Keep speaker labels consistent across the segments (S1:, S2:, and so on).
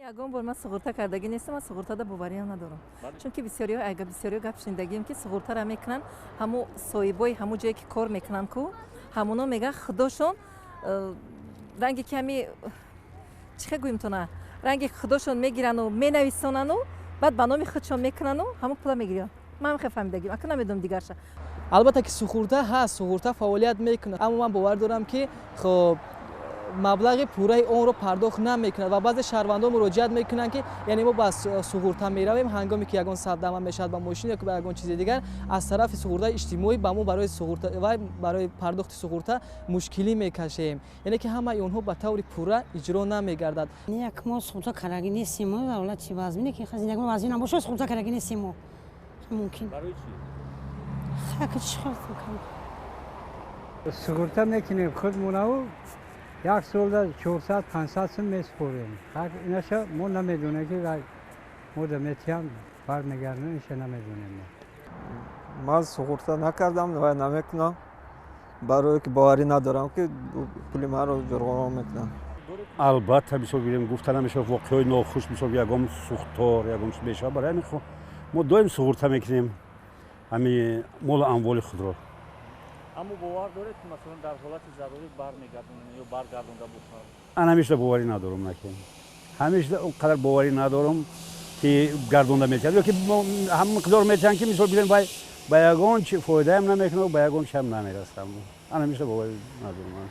S1: Ягон бор ман суғурта кардагӣ нестам, ман суғуртада бовариам надорам, чунки бисёриҳо, агар бисёриҳо гап шунидагием, ки суғуртара мекунанд, ҳамун соҳибои ҳамун ҷое ки кор мекунанд ку, ҳамуно мегӯянд, худошон ранге ки ҳами чӣ хел гӯем тона, ранги худошон мегирану менависонану баъд ба номи худшон мекунану ҳамун пула мегиранд. Ман ҳам хел фаҳмидагим, ака, намедонам дигарша.
S2: Албатта ки суғурта ҳаст, суғурта фаъолият мекунад, аммо ман бовар дорам, ки хоб, маблағи пурраи онро пардохт намекунад ва баъзе шаҳрвандон муроҷиат мекунанд, ки яъне мо ба суғурта меравем, ҳангоме ки ягон садама мешавад ба мошин ё ки ба ягон чизи дигар, аз тарафи суғуртаи иҷтимоӣ ба мо барои суғурта ва барои пардохти суғурта мушкилӣ мекашем. Яъне ки ҳамаи онҳо ба таври пурра иҷро намегардад.
S3: Як мо суғурта кардагӣ нестем. Мо давлати вазмине ки зиндагӣ вазмин набошад, суғурта кардагӣ нестем мо. Мумкин чӣ?
S4: Суғурта мекунем худмонаву як солда 400-500 сум месупорем. Инаша мо намедонем, ки мо да метиҳам, бармегардем, иша намедонем.
S5: Ман суғурта накардам ва намекунам, барое ки боварӣ надорам, ки пули маро ҷурғонон мекунанд.
S6: Албатта, мисол гирем, гуфта намешавад, воқеаҳои нохуш, мисол, ягон сӯхтор, ягон чиз мешавад. Барои ҳамин мо доим суғурта мекунем ҳами молу амволи худро.
S7: Аммо бовар доред, ки масалан дар ҳолати зарурӣ бармегардонанд ё баргардонда бошанд?
S6: Ан ҳамеша боварӣ надорам, наки ҳамеша он қадар боварӣ надорам, ки гардонда метиҳад ё ки ҳам миқдор метиҳанд, ки мисол бирем, вай ба ягон чи фоидаам намекунад, ба ягон чиам намерасам. Ан ҳамеша боварӣ надорам.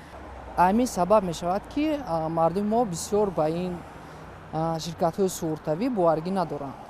S8: Ҳамин сабаб мешавад, ки мардуми мо бисёр ба ин ширкатҳои суғуртавӣ боваргӣ надоранд.